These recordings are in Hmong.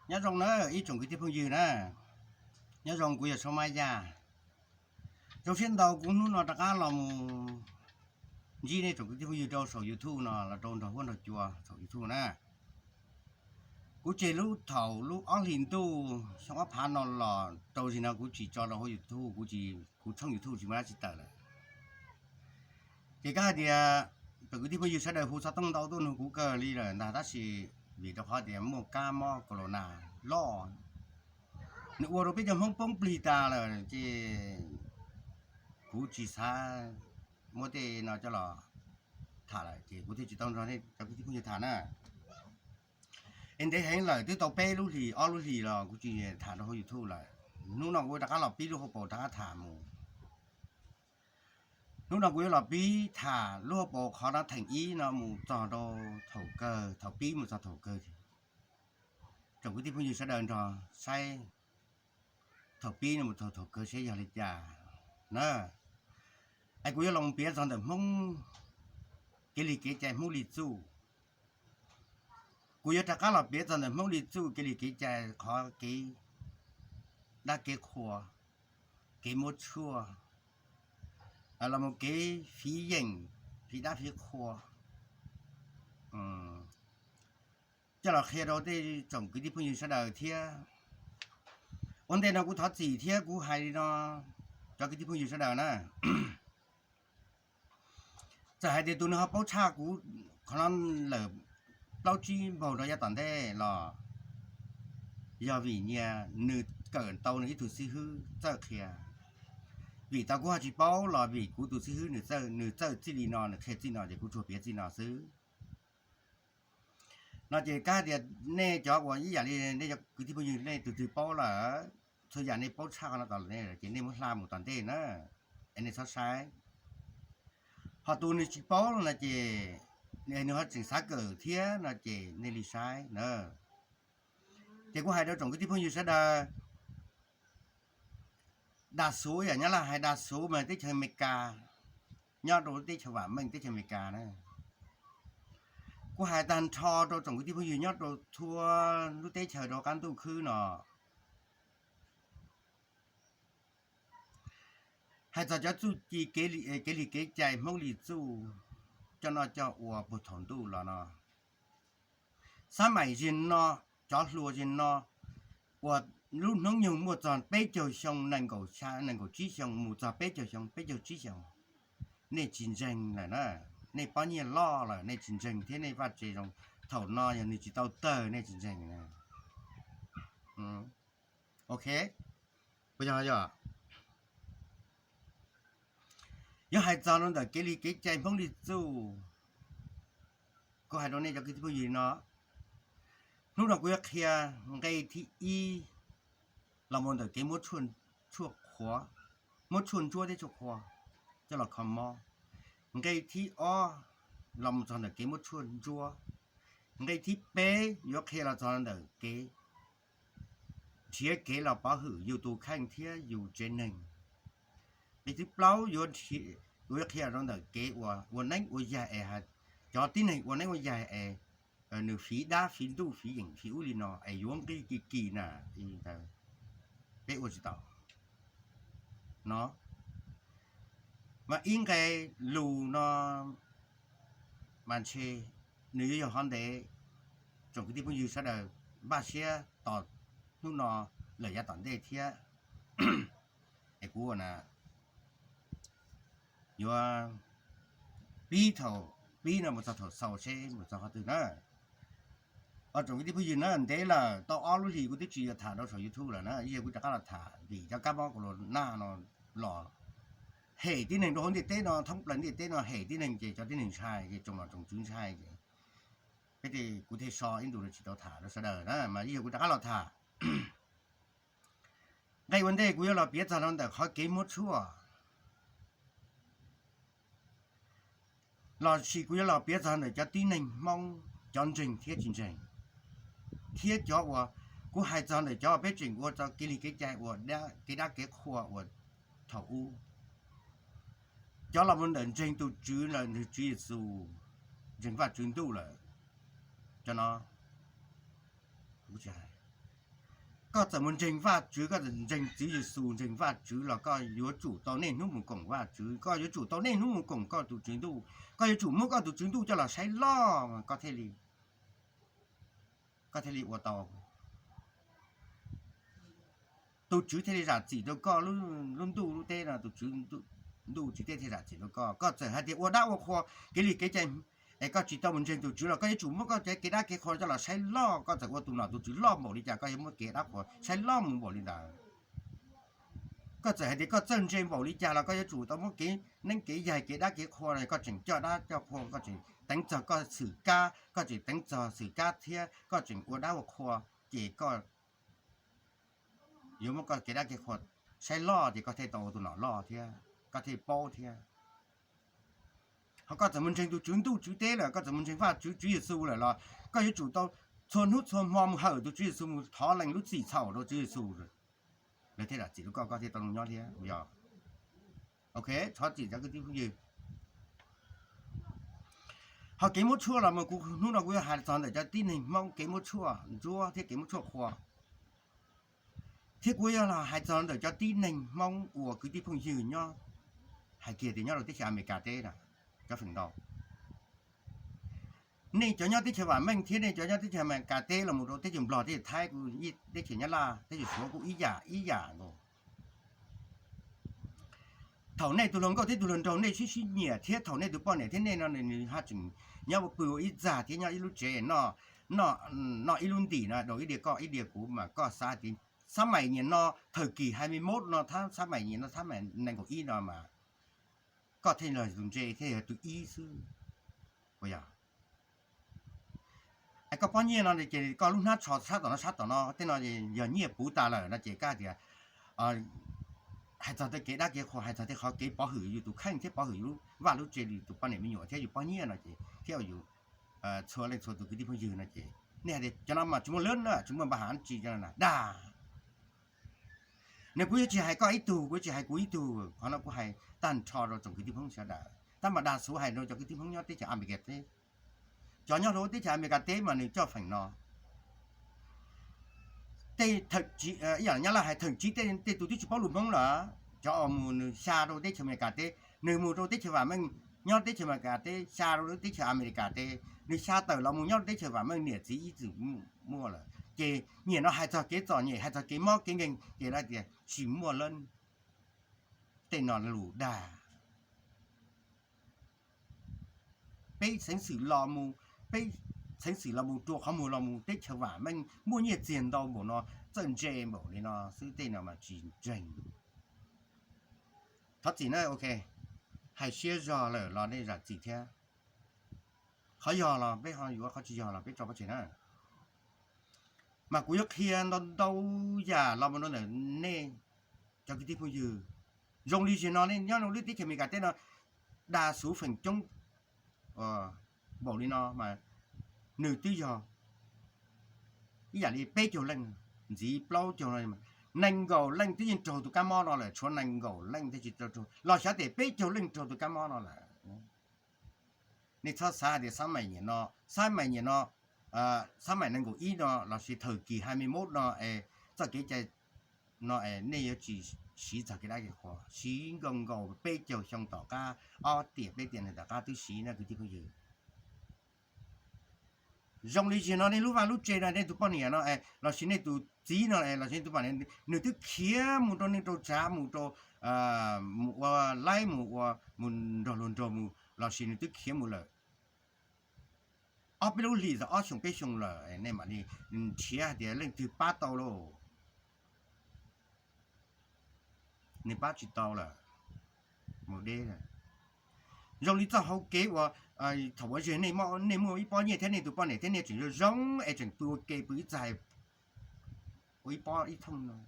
Nyob zoo na ib tsoom kwv tij phooj ywg na, nyob zoo, kuv yog Saub Mab Yaj. Zoo siab ntau kuv hnub no rov qab los mus ntsib nej tsoom kwv tij phooj ywg rau saum YouTube no los rau nrog huab nrog cua saum YouTube na. Kuv tseg lub thaum lub ob hlis ntuj xyoo ob phav no los rau zim no kuv tsis tso rau hauv YouTube, kuv tshooj YouTube tsis muaj dab tsi tawm lawm. Ces kab hais tias tsoom kwv tij phooj ywg sawv daws hu xov tooj ntau tuaj nug kuv kawg li lawm ntag, tab sis vim rau qhov tias muaj kab mob corona loj, nws ua rau peb cov Hmoob poob plig tas lawm ces kuv tsis xav muab tej no coj los tham lawm ces kuv thiaj tsis tau nrog nej cov kwv tij phooj ywg tham na. Es ntev heev lawm, twb tau peb lub hlis ob lub hlis los kuv tsis tham rau hauv YouTube lawm. Hnub no kuv rov qab los pib lub hauv paus rov qab tham mus. Hnub no kuv yuav los pib tham lub hauv paus qhov no theem ib no mus txog rau thaum kawg, thaum pib mus txog thaum kawg. Tsoom kwv tij phooj ywg sawv daws nrog saib thaum pib no mus txog thaum kawg seb yog li cas na. Es kuv yuav los piav txog ntawm Hmoob kev li kev cai, Hmoob li txuj. Kuv yuav rov qab los piav txog ntawm Hmoob li txuj kev li kev cai, qhov kev dab kev qhua, kev muab tshuaj, los mus kev fiv yeem, fiv dab fiv qhua, coj los qhia rau tej tsoom kwv tij phooj ywg sawv daws thiab. Ua ntej no kuv thov txim thiab kuv hais li no, cov kwv tij phooj ywg sawv daws na, txawm hais tias tus nws ho paub tshaj kuv qhov no lawm plaub tsib npaug rau yav tom ntej los yog vim nyias nws kawm tau nws ib tug xib hwb txawj qhia. Vim tau kuv ho tsis paub los vim kuv tus xib hwb nws txawj, nws txawj txij li no, nws qhia txij no ces kuv tsuas piav txij no xwb. No ces kab tias nej cov uas ib yam li nej cov kwv tij phooj ywg nej tus twg paub lawm, txhua yam nej paub tshaj qhov no tas lawm ces nej muab hla mus tom ntej na, es nej txhob saib. Ho tus nws tsis paub no ces nws ho tseem xav kawm thiab no ces nej li saib na. Ces kuv hais rau tsoom kwv tij phooj ywg sawv daws, đa số yam Nyab Laj hais đa số mas teb chaws Amelikas, nyob rau lub teb chaws vam meej teb chaws Amelikas na. Kuv hais tag nrho rau tsoom kwv tij phooj ywg nyob rau txhua lub teb chaws rau qab ntuj khwb no, hais txog cov txuj ci kev li kev cai Hmoob li txuj coj noj coj ua puag thaum ntuj los no, xab maim zim no, cov hluas zim no uas lub hnub nyoog muaj txog peb caug xyoo, nees nkaum xya, nees nkaum tsib xyoo mus txog peb caug xyoo, peb caug tsib xyoo, nej tsis ntseeg lawm na. Nej pob nyiaj loj lawm nej tsis ntseeg thiab nej vaj tse zoo. Thaum no yog nws tsis tau tawg nej tsis ntseeg na. Ok, puas yog? Yog hais txog rau ntawm kev li kev cai Hmoob li txuj, kuv hais rau nej cov kwv tij phooj ywg no, hnub no kuv yuav qhia nqe thib ib los mus ntawm kev muab tshuaj qhuav, muab tshuaj ntsuab thiab tshuaj qhua coj los kho mob. Nqe thib ob los mus txog ntawm kev muab tshuaj ntsuab. Nqe thib peb yuav qhia los txog ntawm kev nrhiav kev los pov hwm yus tus kheej thiab yus tsev neeg. Nqe thib plaub yuav qhia rau ntawm kev ua neeb ua yaig es cov tib neeg ua neeb ua yaig es nws fiv dab fiv ntuj fiv yeem fiv ub li no es yuav nqi kis kis na, peb ua tsis tau no. Mas ib nqe lus no mas ntshe nws yuav yog qhov ntev, tsoom kwv tij phooj ywg sawv daws npaj siab tos hnub no lawm yav tom ntej thiab. Es kuv na yuav pib thaum pib no mus txog thaum xaus seb mus txog qhov twg na. Tsoom kwv tij phooj ywg na, ntev lawm tau ob lub hlis kuv twb tsis yog tham rau saum YouTube lawm na, ib yam kuv rov qab los tham vim cov kab mob corona no los hem tib neeg rau hauv ntiaj teb no, thoob plaws ntiaj teb no hem tib neeg ces cov tib neeg ntshai ces tsoom nom tsoom tswv ntshai ces peb kuv thiaj so ib ntus tsis tau tham rau sawv daws na, mas ib yam kuv rov qab los tham. Nqe ua ntej kuv yuav los piav txog rau ntawm qhov kev muab tshuaj, los sis kuv yuav los piav txog ntawm cov tib neeg Hmoob, cov ntseeg thiab tsis ntseeg, thiab cov uas kuv hais txog ntawm cov peb tseem ua txog kev li kev cai ua kev dab kev qhua uas thaum ub, cov los mus ntawm ntseeg tus Tswv lawm, ntseeg Tswv Yexus, ntseeg Vajtswv ntuj lawm, cov no kuv tsis hais. Koj txawm mus ntseeg Vajtswv, koj txawm ntseeg Tswv Yexus, ntseeg Vajtswv los koj yuav tsum tau niaj hnub mus koom Vajtswv, koj yuav tsum tau niaj hnub mus koom koj tus Tswv Ntuj, koj yuav tsum muab koj tus Tswv Ntuj coj los saib loj koj thiaj li, koj thiaj li ua tau. Tus Tswv thiaj li zam txim rau koj lub ntuj lub teb no, tus Tswv Ntuj Tswv Teb thiaj zam txim rau koj. Koj txawm hais tias ua dab ua qhua, kev li kev cai, es koj tsis tau mus ntseeg tus Tswv los koj yuav tsum muab koj cov kev dab kev qhua coj los saib loj. Koj txawm ua tus nom tus tswv loj npaum li cas koj yuav muab kev dab qhua saib loj mus npaum li ntawd. Koj txawm hais tias koj txawj ntse npaum li cas los koj yuav tsum tau muab kev neeb kev yaig kev dab kev qhua no koj tseem coj dab coj qhua, koj tseem teev txog koj xwm kab, koj tseem teev txog xwm kab thiab koj tseem ua dab ua qhua, ces koj yuav muab koj kev dab kev qhua saib loj ces koj thiaj tau ua tus nom loj thiab koj thiaj paub thiab. Ho koj txawm mus ntseeg tus Tswv Ntuj Tswv Teb lawm, koj txawm mus ntseeg Vajtswv Tswv Yexus lawm los koj yuav tsum tau txhua hnub txhua hmo mus hawm tus Tswv Yexus mus thov lees lub txim txhaum rau Tswv Yexus, lawv thiaj zam txim rau koj, koj thiaj tau nyob thiab yog. Ok, txhob txim cov kwv tij phooj ywg. Ho kev muab tshuaj los mas kuv hnub no kuv yuav hais txog ntawm cov tib neeg Hmoob kev muab tshuaj ntsuab thiab kev muab tshuaj qhua, thiab kuv yuav los hais txog ntawm cov tib neeg Hmoob uas kwv tij phooj ywg nyob, hais kiag tias nyob rau teb chaws Amelikas teb no, cov feem ntau nej cov nyob teb chaws vam meej thiab nej cov nyob teb chaws Amelikas teb los mus rau teb chaws Nplog, teb chaws Thaib, teb chaws Nyab Laj, teb chaws Suav kuj ib yam ib yam nkaus. Thaum nej tus hluas nkauj thiab tus hluas nraug nej sib sib nyiam thiab thaum nej tus poj niam thiab nej no nws ho tseem nyob ua pw ua ib txag thiab nyob ib lub tsev, noj ib lub ntim no rau ib diav koj ib diav kuv mas koj xav tias xab maim nyim no, thawm kis hai mươi mốt no, xab maim nyim no, xab maim nees nkaum ib no mas koj thiaj yog tus ntse thiab yog tus ib xwb. Puas yog? Es koj pob nyiaj no ces koj lub hnab tsho sab tom no sab tom no tej no yog nyiaj puv tas lawm no ces koj tias hais txog tej kev dab kev qhua, hais txog tej qhov kev pov hwm yus tus kheej thiab pov hwm yus lub vaj lub tsev, yus tus poj niam me nyuam thiab yus pob nyiaj no ces thiab yus txhua leej txhua tus kwv tij phooj ywg no ces nej hais tias cov no mas tsis muaj lab na, tsis muaj npa hav tsi cov no na dag. Nws kuv yuav tsis hais koj ib tug, kuv yuav tsis hais kuv ib tug, qhov no kuv hais tag nrho rau tsoom kwv tij Hmoob sawv daws, tab mas dag xuv hais rau cov kwv tij Hmoob nyob teb chaws Amelikas teb. Cov nyob rau teb chaws Amelikas teb mas nws coj feem no. Tej, ib yam Nyab Laj hais thawm tsiv tej tus twb tsis paub lus Hmoob lawm, cov uas mus nws xya rau teb chaws Amelikas teb, nws mus rau teb chaws vam meej, nyob teb chaws Amelikas teb xya rau teb chaws Amelikas teb, nws xya tawm los mus nyob rau teb chaws vam meej niam txiv ib txwm muaj lawm ces nyiam no hais txog kev txom nyem, hais txog kev mob kev nkeeg ces lawv tias tsis muaj lab. Tej no lus dag. Peb xeev xwm los mus, peb xeev xwm los mus rua qhov muag los mus teb chaws vam meej muaj nyiaj txiag ntau npaum no, txawj ntse npaum li no xwb tej no mas tsis ntseeg. Thov txim na, ok, hais siab zog lawm los nej zam txim thiab. Qhov yog los peb ho yuav, qhov tsis yog los peb tso pov tseg na. Mas kuv yuav qhia ntau ntau yam los mus rau ntawm nej cov kwv tij phooj ywg. Zoo li zaum no nej nyob rau lub teb chaws Amelikas teb no, dag xuv feem coob npaum li no mas nws twb yog ib yam li peb caug leej, ntxiv plaub caug, nees nkaum leej twb yeej raug tus kab mob no lawm, tshuav nees nkaum leej thiaj tsis raug, los xyov tias peb caug leej raug tus kab mob no lawm. Nej txhob xav hais tias xab maim nyim no, xab maim nyim no, xab maim nees nkaum ib no lossis thawm kis hai mươi mốt no es txoj kev cai no es nej yuav tsis siv txog kev dab kev qhua, siv nkaus nkaus peb caug xyoo tom qab, ob tiam peb tiam neeg tom qab twb siv na kwv tij phooj ywg. Zoo li zaum no nej lub vaj lub tsev no, nej tus poj niam no lossis nej tus txiv no lossis nej tus poj niam, nws twb khiav mus rau neej rau tsav, mus rau, mus ua laib, mus ua, mus nrog luag nrog mus lossis nws twb khiav mus lawm ob peb lub hlis txog ob xyoos peb xyoos lawm, nej mam li nrhiav hais tias leej twg pab tau lauj. Nws pab tsis tau lawm, mus deb. Zoo li txoj hau kev uas thaum ua zej nej muaj ib pob nyiaj thiab nej tus poj niam thiab nej tseem zoo zoo es tseem pw ua ke pw ib txhais, ua ib pob ib thooj no.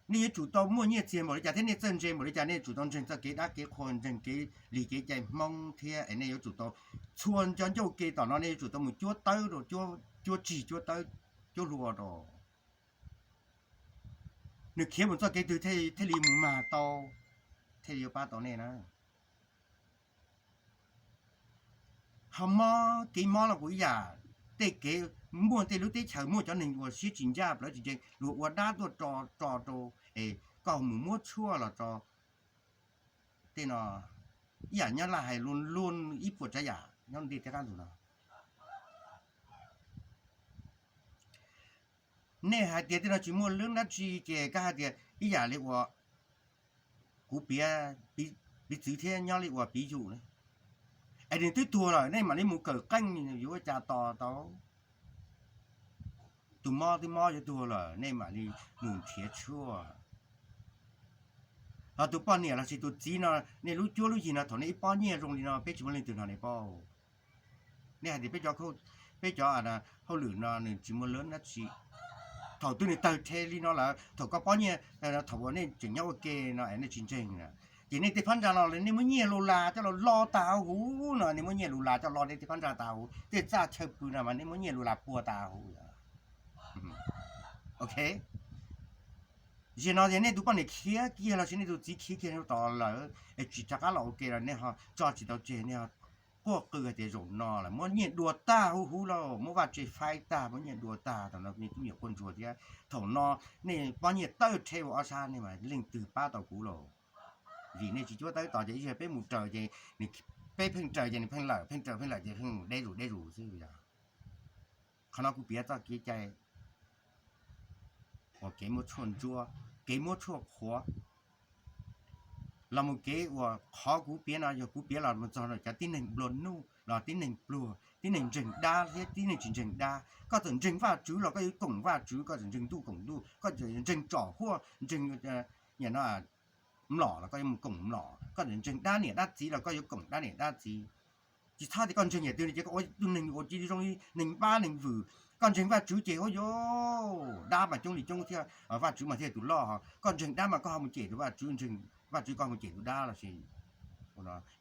Nej yuav tsum tau muaj nyiaj txiag npaum li cas thiab nej txawj ntse npaum li cas, nej yuav tsum tau ntseeg txoj kev dab kev qhua, ntseeg kev li kev cai Hmoob thiab es nej yuav tsum tau, txhua cov ncauj ke tom no nej yuav tsum tau mus cuab tawb rau, cuab tsig cuab tawb, cuab hlua rau. Nws khiav mus txoj kev twg thiaj li mus mag tau, thiaj li yuav pab tau nej na. Ho mob, kev mob los kuj ib yam, tej kev muaj tej lub teb chaws muaj cov neeg uas siab tsis ncaj plawv tsis ntseeg luag ua dab tuaj tso, tso rau, es koj mus muab tshuaj los tso tej no, ib yam nyob laj hais luag luag ib puas tsav yam nyob ntiaj teb qab ntug no. Nej hais tias tej no tsis muaj lub dab tsi ces koj hais tias ib yam li uas kuv piav, piv txwv thiab nyob li uas piv yus ne, es nws twb tuag lawm nej mam li mus kawm qeej yuav ua cas tos tau. Tus mob twb mob yuav tuag lawm nej mam li mus nrhiav tshuaj. Ho tus poj niam lossis tus txiv no, nej lub cuab lub yig no thaum nej ib pob nyiaj zoo li no peb tsis muaj leej twg hnov nej paub. Nej hais tias peb cov, peb cov hauj lwm no nws tsis muaj lub dab tsi. Thaum twg nws tawg rhe li no lawm, thaum koj pob nyiaj, thaum uas nej tseem nyob ua ke no es nej tsis ntseeg na, ces nej tej phab ntsa no nej muab nyiaj lus las coj los lo tas huv no, nej muab nyiaj lus las coj lo nej tej phab ntsa tas huv, tej txaj chaw pw no mas nej muab nyiaj lus las puag tas huv. Ok, zaum no ces nej tus poj niam khiav kiag lossis nej tus txiv khiav kiag rau tod lawm es tsis rov qab los ua ke los nej ho tso tsis tau tseg, nej ho quaj qw hais tias zaum no lawm muab nyiaj dua tag huv huv lauj, muab vaj tse faib tag, muab nyiaj dua tag, thaum no nej tub me nyuam quaj ntsuag thiab. Thaum no nej pob nyiaj tawg rhe ua ob sab, nej mas leej twg pab tau kuv lauj? Vim nej tsis cuab tawb tos ces ib zaug peb mus raws ces, peb pheej raws ces nws pheej lawm, pheej raws pheej lawm ces pheej mus deb zus deb zus xwb yog. Qhov no kuv piav txoj kev cai uas kev muab tshuaj ntsuab, kev muab tshuaj qhuav, los mus kev uas qhov kuv piav no yog kuv piav los mus txog rau cov tib neeg nplua nuj los tib neeg pluag, tib neeg ntseeg dab thiab tib neeg tsis ntseeg dab. Koj txawm ntseeg Vajtswv los koj yuav koom Vajtswv, koj txawm ntseeg ntuj koom ntuj, koj txawm ntseeg tsom huaj, ntseeg mlom los koj yuav mus koom mlom, koj txawm ntseeg dab niam dab txiv los koj yuav koom dab niam dab txiv. Tsis txhob tias koj ntseeg yam twg ces koj ua tus neeg uas cia li zoo li neeg npab neeg vwm. Koj ntseeg Vajtswv ces ua yuav dab mas coob li coob thiab Vajtswv mas thiaj tus loj. Koj ntseeg dab mas koj ho mus cem tus Vajtswv, ntseeg Vajtswv koj mus cem tus dab lossis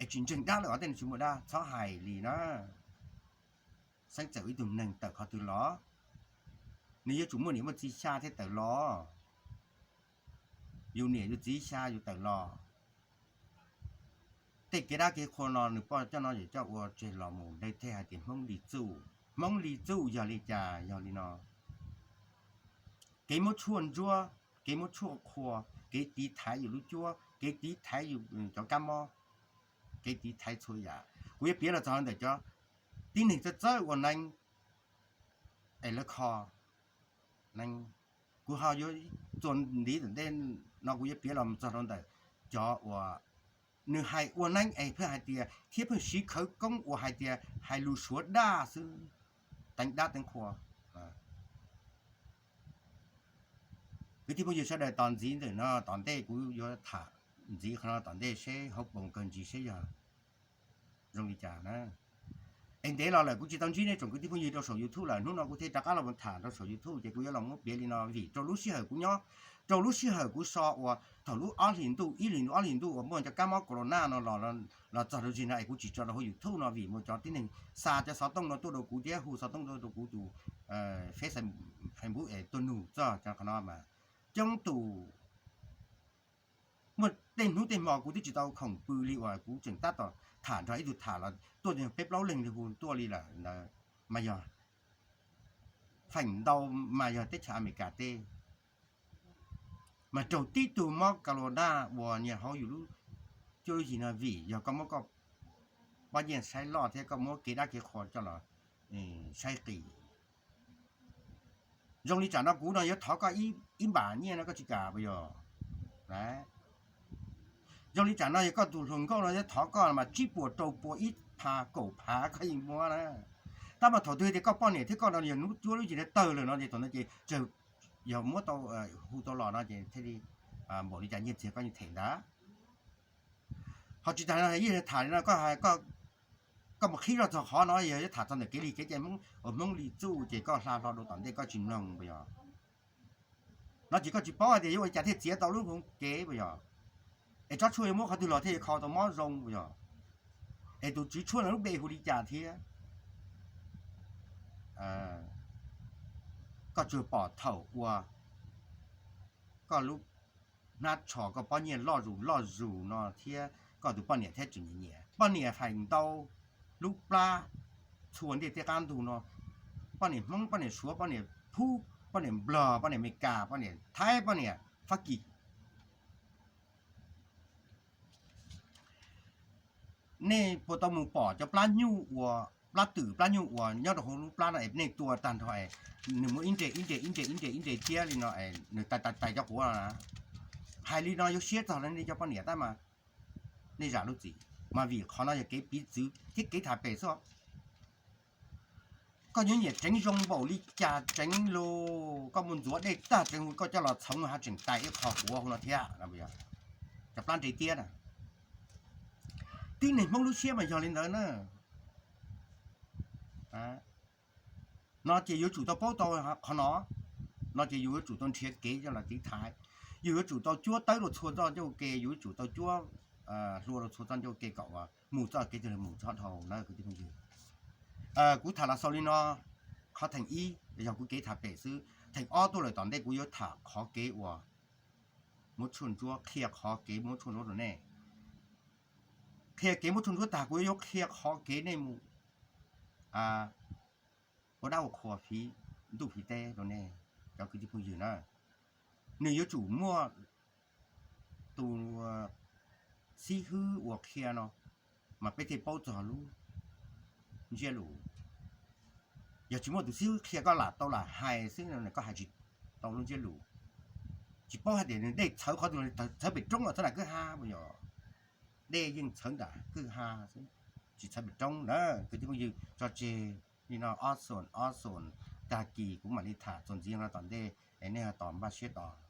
es tsis ntseeg dab lawm os, tej no tsis muaj dab, txhob hais li na. Xeeb txawm ib tug neeg tawm qhov twg los, nws yuav tsum muaj niam muaj txiv xya thiaj tawm los. Yus niam yus txiv xya yus tawm los. Tej kev dab kev qhua no nws poj coj no yawm coj ua tseg los mus, lawv thiaj hais tias Hmoob li txuj. Hmoob li txuj yog li cas? Yog li no, kev muab tshuaj ntsuab, kev muab tshuaj qhua, kev tiv thaiv yus lub cuab, kev tiv thaiv yus cov kab mob, kev tiv thaiv txhua yam. Kuv yuav piav los txog ntawm cov tib neeg txawj txawj ua neeb es lawv kho neeb. Kuv ho yuav txuas ntiv tom ntej no kuv yuav piav los txog rau ntawm cov uas nws hais ua neeb es pheej hais tias thiab pheej siv khawv koob uas hais tias hais lus suav daj xwb, teev dab teev qhua. Kwv tij phooj ywg sawv daws tos ntxiv ntawm no tom ntej kuv yuav tham ntxiv qhov no tom ntej seb hauv paus kawg ntsis seb yog zoo li cas na. Es ntev los lawm kuv tsis tau ntsib nej tsoom kwv tij phooj ywg rau saum YouTube lawm, hnub no kuv thiaj rov qab los tham rau saum YouTube ces kuv yuav los muab piav li no vim rau lub sij hawm kuv nyob, rau lub sij hawm kuv so uas thaum lub ob hlis ntuj, ib hlis ntuj ob hlis ntuj uas muaj cov kab mob corona no los txog rau zig no es kuv tsis tso rau hauv YouTube no vim muaj cov tib neeg xa cov xov tooj no tuaj rau kuv thiab hu xov tooj tuaj rau kuv tus Facebook es tuaj nug txog cov qhov no mas coob tus. Muaj tej hnub tej hmo kuv twb tsis tau khoom pw li uas kuv tseem tab tom tham nrog ib tug tham los tuaj peb plaub leeg li hu tuaj li lawm ntawd, mas yog feem ntau mas yog teb chaws Amelikas teb. Mas raug tib tug mob corona uas nyias hauv yus lub cuab lub yig no vim yog koj muab koj pob nyiaj saib loj thiab koj muab kev dab kev qhua coj los saib qis. Zoo li tsam no kuv no yuav thov koj ib npam nyiaj no koj tsis kam puas yog? Zoo li tsam no yog koj tus hluas nkauj no yuav thov koj mas tsib puas rau puas ib phav kaum phav koj yeej muab na. Tab mas thaum twg tias koj poj niam thiab koj no yog hnub cuab lub yig no tawg lawm no ces thaum no ces yog muab tau, hu tau los no ces thiaj li npaum li cas nyiaj txiag koj yeej them ntag. Ho tsis tas no yeej tham li no, koj mus qhib zoj txog qhov no yog yuav tham txog ntawm kev li kev cai Hmoob uas Hmoob li txuj ces koj hla hlo rau tom ntej koj tsis mloog puas yog? No ces koj tsis paub hais tias yuav ua li cas thiaj txiav tau lub hmoov kev puas yog? Es tsob tshuaj yuav muab qhov twg los thiaj yuav kho tau mob zoo puas yog? Es tus tswv tshuaj no lub npe hu li cas thiab? Koj tsuas pom thaum uas koj lub hnab tsho koj pob nyiaj loj zus loj zus no thiab koj tus poj niam thiab tseem nyiam nyiam poj niam feem ntau lub plab txhua ntiaj teb qab ntug no, poj niam Hmoob, poj niam Suav, poj niam Phub, poj niam Nplog, poj niam Amelikas, poj niam Thaib, poj niam Fab Kis. Nej puas tau mus pom cov plab nyuj uas, plab twm plab nyuj uas nyob rau hauv lub plab no es nej tua tag nrho es nws muaj ib nres ib nres ib nres ib nres ib nres thiab li no es nws tais tais tais cov quav no? Hais li no yuav siab txog nej cov poj niam tab mas nej zam lub txim. Mas vim qhov no yog kev piv txwv thiab kev tham pem xwb. Koj nyob nyiam tseev zoo npaum li cas tseev los, koj mus ntxuav dej tag tseev koj coj los txhoov ha tseem tais ib qho quav hauv no thiab. Cov plab nres tiab na. Tib neeg Hmoob lub siab mas yog li ntawd na. No ces yuav tsum tau paub tau qhov no. No ces yus yuav tsum tau nrhiav kev coj los tiv thaiv. Yus yuav tsum tau cuab tawb rau txhua txoj ncauj ke, yus yuav tsum tau cuab hlua rau txhua txoj ncauj ke kom mus txoj kev twg los mus txhob dhau na kwv tij phooj ywg. Kuv tham los xaus li no, qhov theem ib yog kuv kev tham pem xwb, theem ob tuaj lawm tom ntej kuv yuav tham qhov kev uas muab tshuaj ntsuab, qhia qhov kev muab tshuaj ntsuab rau nej. Qhia kev muab tshuaj ntsuab tag kuv yuav qhia qhov kev nej mus ua dab ua qhua fiv ntuj fiv teb rau nej cov kwv tij phooj ywg na. Nws yuav tsum muaj tus xib hwb uas qhia no mas peb thiaj paub txog lub ntsiab lus. Yog tsis muaj tus xib hwb qhia koj lam tau lam hais xwb no koj hais tsis tau lub ntsiab lus. Tsis paub hais tias nws dej txhawv qhov twg, txhawv pem roob los txhawv nram kwj ha puas yog? Dej yeej txhawv nram kwj ha xwb, tsis txhawv pem roob na. Kwv tij phooj ywg, tso tseg li no, ob xoom ob xoom, tag kis kuv mam li tham txuas ntxiv no tom ntej es nej ho tos npaj siab tos.